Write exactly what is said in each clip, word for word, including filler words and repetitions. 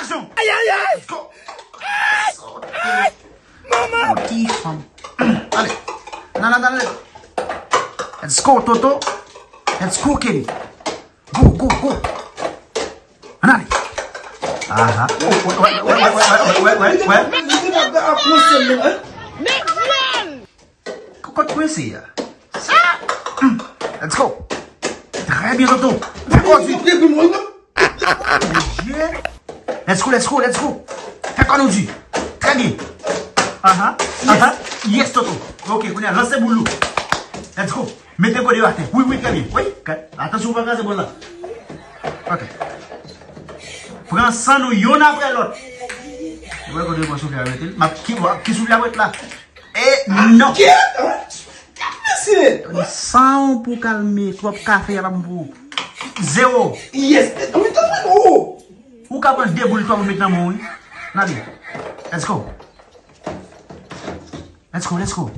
Attention. Aïe, aïe, aïe. Let's go. Manman. Ti fanm. Ale. Nan, nan, nan, ale. Let's go, Toto. Let's go, Kenny. Go, go, go. Ann ale. Aha. Wè, wè, wè. Kot kwense a? Let's go. Trè byen, Toto. Fè kò di. Let's go, let's go, let's go. Fè kò nou di. Trè byen. Aha, aha. Yes, Toto. Ok, kounye a, lanse boul ou. Let's go. Mete gode yo atè. Wi, wi, trè byen. Wi, ka-, atansyon, ou pa kraze bòl la. Ok. Pran san nou yonn apre lòt. Ou wè kote yo pran soufle a mete l. M ap ki, ki soufle a mete la? E non. Kèt! Kèt, mesye! San pou kalme, twòp kafe a pa bon pou ou. Zewo. Yes! Wi, tonton, oh! Ou ka pran de boul twòp ou met nan men w, wi. N ale. Let's go. Let's go, let's go.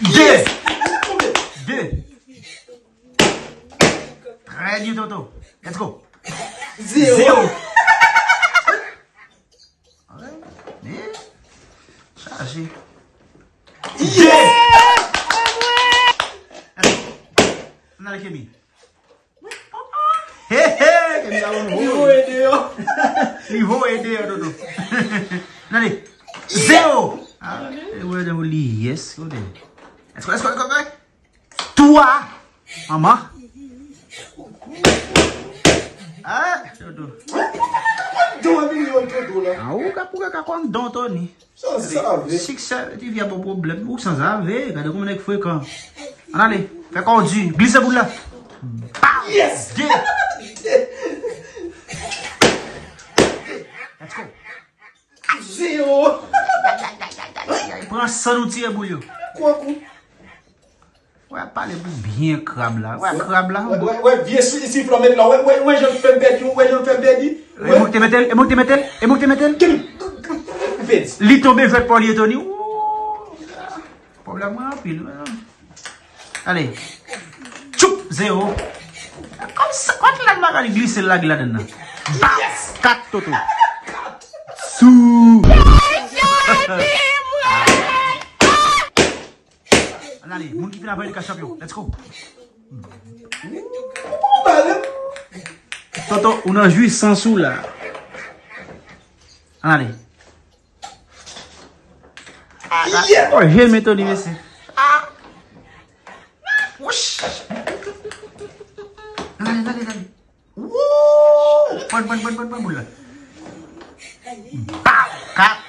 De! Yes! De! Trè byen, Toto. Let's go. Zewo. Zewo. Alright. Men, chaje. Yes! Let's go. N ale, Kemi. He, he, Kemi la bon. Li voye deyò. Li voye deyò, Toto. N ale. Zewo. Ah, e wè de li, yes, kote. Let's go, let's go, let's go, let's go. Twa. Manman. Ah, Toto. Don milyon Toto la. Ah, ou ka, ou ka konn don, Tony. Sa, sa vle. Siksè, ti fi a bon pwoblèm. Ou sanzave, gade kòman nèg frekan. Ann ale, fè kò w di, glise boul la. Bam! Yes! De. Let's go. Zewo. Pran san nou tire boul yo. Kwa kou. Wè, ap pale pou byen krab la. Wè, krab la. Wè, wè, wè, vye si-, siflon met la. Wè, wè, wè, jan l fè m pèdi, wè, jan l fè m pèdi. E mwen ki te mete l, e mwen ki te mete l, e mwen ki te mete l. Kèm, kèm, kèm, pèdi. Li tonbe jwèt pa w li ye, Tony. Woo. Pwoblèm mwen anpil, wè. Ale. Tchoup, zewo. Kòm sa, kot la Magali glise l lage ladann nan. Bam! Kat, Toto. Sou. Ann ale, moun ki fin aprann li ka chanpyon. Let's go. Toto, ou nan jwisans ou la. Ann ale. Yeah! Oh, je l men Tony, mesye. Ah! Wouch! Ann ale, ann ale, ann ale. Woo! Pran, pran, pran, pran, pran boul la. Baw! Kat!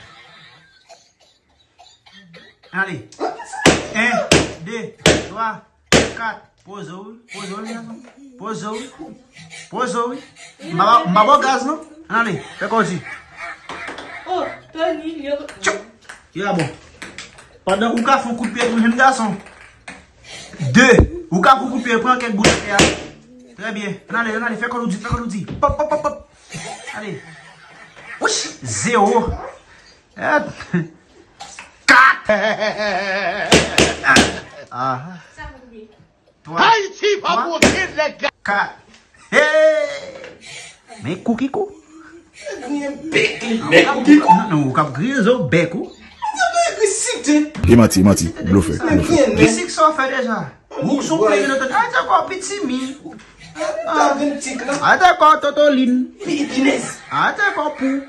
Ale. En, de, twa, kat. Poze w, wi. Poze w, wi, gason. Poze w, wi. Poze w, wi. M pa ba-, m pa ba w gaz, non. Ann ale. Fè kò w di. Oh, Tony, yo. Tchou. Yo, a bon. Pandan ou ka fè yon kout pye tou, jenn gason. De. Ou ka fè yon kout pye, pran kèk boul atè a. Trè byen. Ann ale, ann ale. Fè kò w di, fè kò w di. Pòp, pòp, pòp, pòp. Ale. Wouch, zewo. Kat. Ah. Twa. Ayiti pa monte nèg. Kat. Hey! Men kou ki kou. Griyen bèk li, bèk ou ki kou. Non, non, ou k ap griyen zo bèk ou. Sa vle di sik, te. E manti, manti, blofè, blofè. Ki sik sa w fè deja? Ou sou plen de tan. Atè kò pitimi. Atè kò totolin. Pi-, pinèz. Atè kò pou.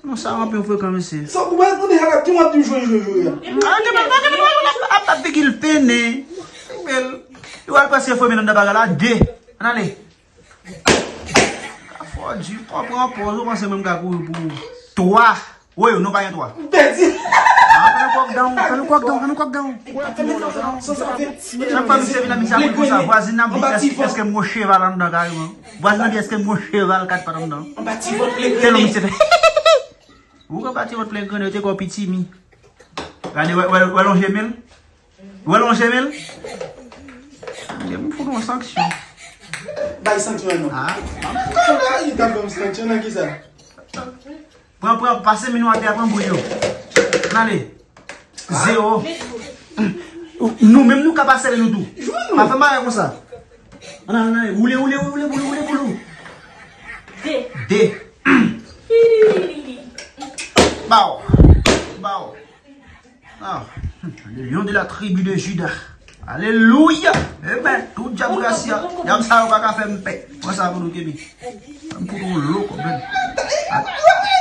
Non, sa w ap yon frekan, mesye. Sa w konprann, tande, ap ap di w ap di jwe, jwe, jwe a. Ap, ap, ap, ap, ap, ap figi l pennen. Bèl. Yo al pase fò men nan bagay la, de. Ann ale. Ka fò di, fò pran pòz, ou panse mwen m ka kouri pou ou. Twa. Woy, non, pa gen twa. M pèdi. Ah, fè nou kwòk dan, fè nou kwòk dan, fè nou kwòk dan. Chak fwa misye vin la, misye ap konsa, vwazin nan di, èske, èske m gon cheval anndan kareman? Vwazin nan di, èske m gon cheval kat pat anndan? Tèlman misye fè. Ou ka pati vant plen grenn, yo te kò pitimi. Gade, wè, wè, wè lonje men l? Wè lonje men l? Gade, m fout yon sanksyon. Bay sanksyon an non. Ah. Kòman li t ap ban m sanksyon nan kisa? Pran, pran, pase men nou atè a, pran boul yo. Ann ale. Zewo. Nou menm nou ka pase men nou tou. Pa fè bagay konsa. Ann ale, ann ale. Woule, woule, woule, woule, woule, woule. De. De. Baw. Baw. Ah, le lion de la tribu de Juda. Alelouya. Amen. Tout djab Gracia. Djab sa yo pa ka fè m pè. Pran sa pou nou, Kemi. M fout ou lo, konprann.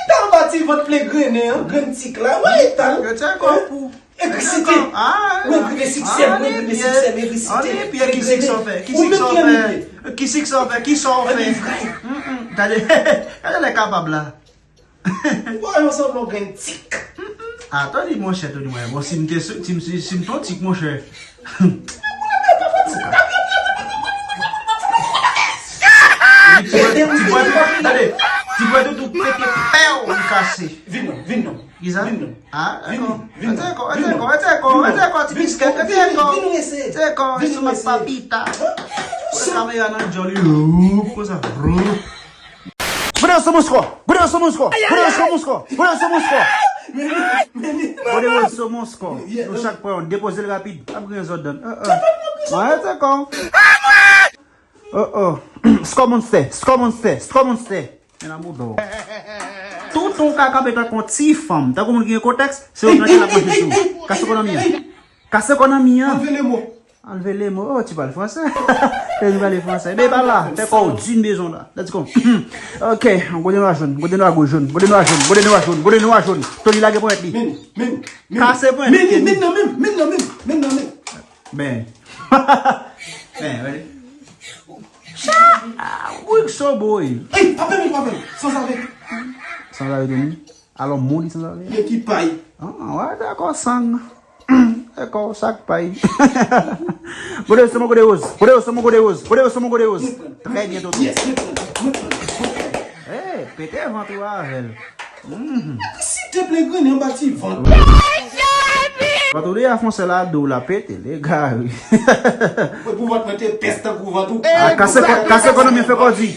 Etan ba ti vant ple grennen an, grenn tik la. Wè etan. Yo tchèk ou pou Egrisite. Ah, mwen grenn siksè, mwen grenn siksè, mwen egrisite. Ki siksè w fè? Ki siksè w fè? Ki siksè w fè? Ki sa w fè? Gade, gade lè kapab la. Ou pa wè yon sanblan grenn tik. Ah, tande monchè, tande mwen. Bon, si m te sou, si m, si, si m te yon tik, monchè. Ti bwè, ti bwè, tande. Ti bwè toutou pete pèw, li kase. Vin non, vin non. Kisa? Vin non. Ah, vin non, vin non. Tchèk ou, tchèk ou, tchèk ou, tchèk ou, ti biskèt, tchèk ou. Tchèk ou, sou papita. Kamera nan djòl li, konsa. Gode yo sou monskò! Gode yo sou monskò! Gode yo sou monskò! Gode yo sou monskò! Gode yo sou monskò! Nou chak pran yon, depoze l rapid. Ap gen zòt dan. Mwen, tchèk ou. Oh, oh. Skò monstè, skò monstè, skò monstè. Men la mouda w. Tout ou ka kanpe tankou yon ti fanm. Tankou moun ki gen kontèks, se yon gran ki la pwente sou ou. Kase kò nan mi an. Kase kò nan mi an. Anlve lemo. Anlve lemo. Oh, ti pale fransè. Te di pale fransè. Men pa la. Fè kò w di m bezwen la. Let's go. Ok. Gode nwa jòn. Gode nwa gwo jòn. Gode nwa jòn. Gode nwa jòn. Gode nwa jòn. Tony lage ponyèt li. Men, men, men. Kase ponyèt li. Men, men nan men. Men nan men. Men nan men. Ben. Ben, gade. Cha! Ah, Wig so boy. Ey, pa pèmèt, pa pèmèt. Sanzave. Sanzave Tony. Alò, moun li sanzave. Men ki pay. Ah, wè, dakò, sang. Dakò, sak pay. Gode yo sou mwen, gode woz. Gode yo sou mwen, gode woz. Gode yo sou mwen, gode woz. Trè byen, Toto. Yes, mwen pran, mwen pran, mwen pran. Hey, pete vant ou avè l. Mhm. Site ple grennen anba ti vant. Vant ou deja fon sèl a do la pete, l egare. Mwen pou vant mwen te pès tankou vant ou. Ah, kase kò, kase kò nan men fè kò di.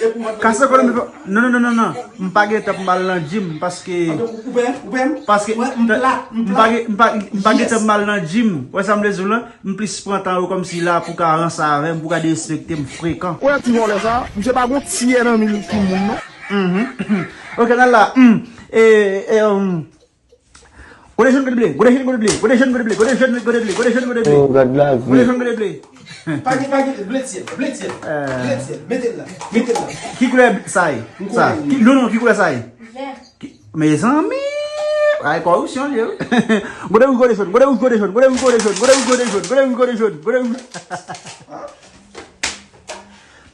Kase kò nan men fè. Non, non, non, non, non. M pa gen tan pou m al nan gym paske. Ou pè, ou pè m? Paske. Mwen, m plat, m plat. M pa gen, m pa, m pa gen tan pou m al nan gym. Wè sa m vle di w lan? M plis pran tan yo kòmsi la pou ka ranse avè m, pou ka derespekte m frekan. Ou wè ti vòlè sa? Misye pa gon tiyè nan men l pou moun, non. Mhm. Ok, n al la. Hmm. E, e, um, gode jòn, gode ble, gode jòn, gode ble, gode jòn, gode ble, gode jòn, gode ble, gode jòn, gode ble. Oh, gad lavi. Gode jòn, gode ble. Pa gen, pa gen, ble syèl, ble syèl, ble syèl. Mete l la, mete l la. Ki koulè sa ye? Sa. Ki, non, non, ki koulè sa ye? Vè. Ki, mezanmi, ay, kòripsyon li ye wi. Gode wouj, gode jòn, gode wouj, gode jòn, gode wouj, gode jòn, gode wouj, gode jòn, gode wouj, gode jòn, gode wouj.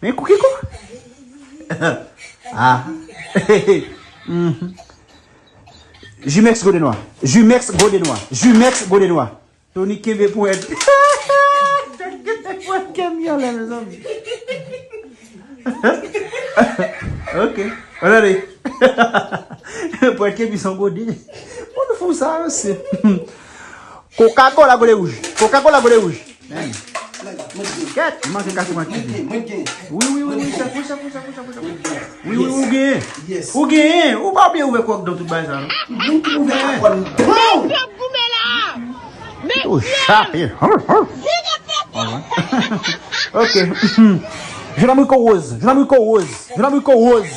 Men kou ki kou? Ah. Mhm. Jumex gode nwa. Jumex gode nwa. Jumex gode nwa. Tony kenbe ponyèt. Kenbe ponyèt Kemi anlè, mezanmi. Ok. Ann ale. Ponyèt Kemi se yon gode. Moun fou sa, mesye. Coca-Cola gode wouj. Coca-Cola gode wouj. Men. Kèt, li manke kase ponyèt Kemi. Wi, wi, wi, wi, chèf, wi, chèf, wi, chèf, wi, chèf, wi, chèf. Wi, wi, ou genyen. Ou genyen. Ou pa byen ouvè kwòk dan tout bagay sa, non. Ou genyen. Ou chape. Ok. Jean Louis Rose. Jean Louis Rose. Jean Louis Rose.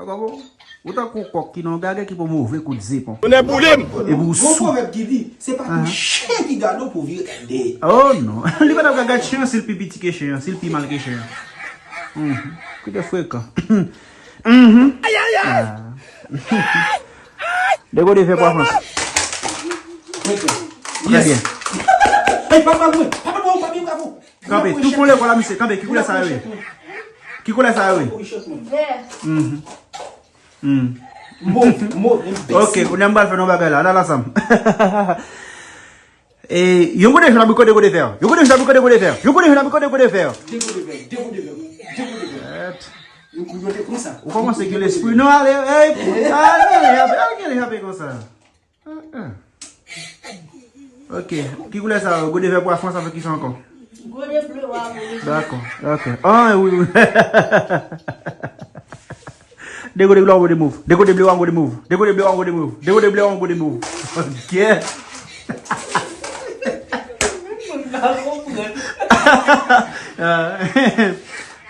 Anmwey. Ou tankou kòk ki nan gagè ki pran move kout zepon. Tonnè boule m! Epi ou sou. Gon pwovèb ki di, se pa tout chen ki gade w pou w vire tèt dèyè. Oh non. Li pa t ap ka gad chen an si l pi piti ke chen an, si l pi mal ke chen an. Mhm. Kite frekan. Mhm. Ay, ay, ay! Ah. Degode fè pwa fans. Trè byen. Ay, papa mwen, papa mwen, papa mwen, bravo. Kanpe, tou pran lekòl la, misye. Kanpe, ki koulè sa yo ye? Ki koulè sa yo ye? Vè. Mhm. Hmm. Mo, mo, enbèsil. Ok, kounye a m pral fè nou bagay la. Ala la, Sam. E, yon gode jòn abriko, de gode vè. Yon gode jòn abriko, de gode vè. Yon gode jòn abriko, de gode vè. De gode vè, de gode vè, de gode vè. Yon kou yo te konsa. Ou kòmanse gen lespri. Non, ale, ale, ale, ale, ale konsa. Ah, ah. Ok. Ki koulè sa yo? Gode vè pou Afrans avèk kisa ankò? Gode ble wa, gode ble. Dakò. Ok. Ah, wi, wi. Degode ble wa, gode move. Degode ble wa, gode move. Degode ble wa, gode move. Degode ble wa, gode move. Ok. Moun pa konprann. Ah.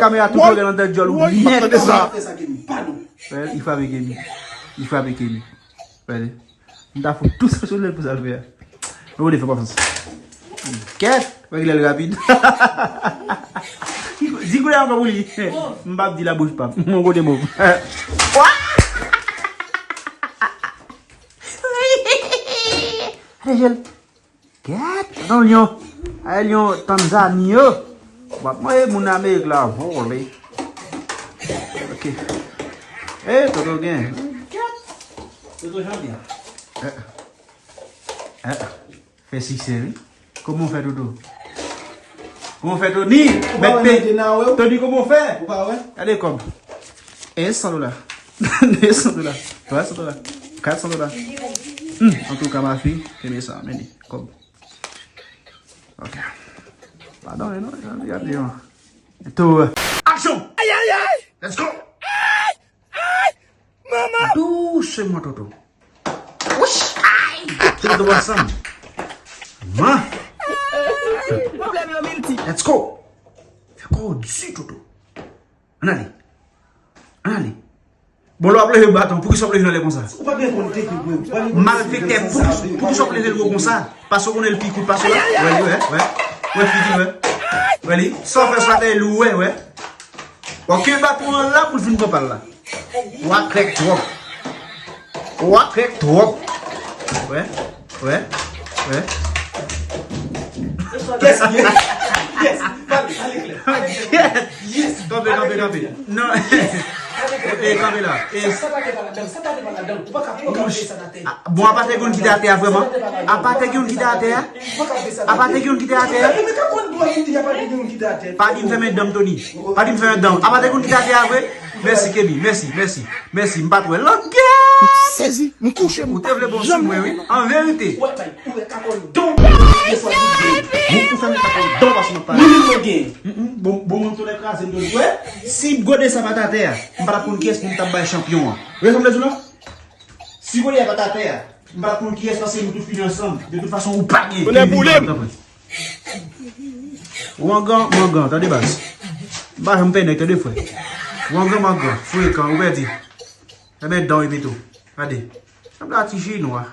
kamera tou jwe nan tèt djòl ou nèt. Fè sa Kemi, padon. Li frape Kemi. Li frape Kemi. Gade. M ta fout tou sa sou lèl pou sa l fè a. Nou de fè konfyans. Kèt, wè ki lèl rapid. Di koulè ankò pou li. M p ap di la bouch pa m. Mon kote mov. Gade jèl. Kèt, non lyon. Ay lyon Tanzani yo. W ap manje moun Amerik la vole. Ok. Eh, Toto gen. Toto jan byen. Eh. Eh. Fè siksè wi. Kòman w fè Toto? Kòman w fè Tony? Mèt peyi. Tony, kòman w fè? Ou pa wè? Gade kòb. E san dola. De san dola. Twa san dola. Kat san dola. Hmm, antouka ma fi, kenbe sa, men li. Kòb. Ok. Padon, non, gade, gade, non. Tou. Aksyon! Ay, ay, ay! Let's go! Ay! Ay! Manman! Douseman, Toto. Wouch! Ay! Toto ansanm. Man! Pwoblèm yo milti. Let's go! Fè kò w di, Toto. Ann ale. Ann ale. Bon, lè w ap leve baton, poukisa w ap leve l anlè konsa? Ou pa byen konn teknik, bro. Malfektè, poukisa, poukisa w ap leve l wo konsa? Paske w konnen l pi kout pase w la. Wè li, wè, wè. Wè figi, wè. Wè li. Sa w fè sou atè, li wè, wè. W ap kenbe baton an la pou l vin pran pa l la. W a krèk twòp. W a krèk twòp. Wè, wè, wè. Yes, yes, yes. Pale, pale klè. Yes. Kanpe, kanpe, kanpe. Non. E, kanpe la. E, bon, apa te gen ki te atè a vrèman? Apa te gen ki te atè a? Apa te gen ki te atè a? Pa di m fèmen dan m, Tony. Pa di m fèmen dan m. Apa te gen ki te atè a vre? Mèsi, Kemi. Mèsi, mèsi. Mèsi, m pa t wè. Langèt! M sezi, m kouche, m pa janm leve non. Ou te vle bon sou mwen, wi. An verite. Ou wè, ou wè, kakòl don. Ou fè m kakòl don paske m ap pale. Mwen menm mwen gen. Mm, mm, bon, bon, mwen tou lè kraze m tou. Wè, si gode sa pa t atè a, m pa t ap konn kiyès pou m t ap bay chanpyon an. Wè sa m vle di w la? Si gode a pa t atè a, m pa t ap konn kiyès paske nou tout fini ansanm. De tout fason, ou pa gen. Bonè boule m. Wangan, mangan, tande baz. M pa janm pè nèg, tande frè. Wangan, mangan, frekan, ou pèdi. Enben, dan w epi tou. Gade. Sanble a ti chinwa.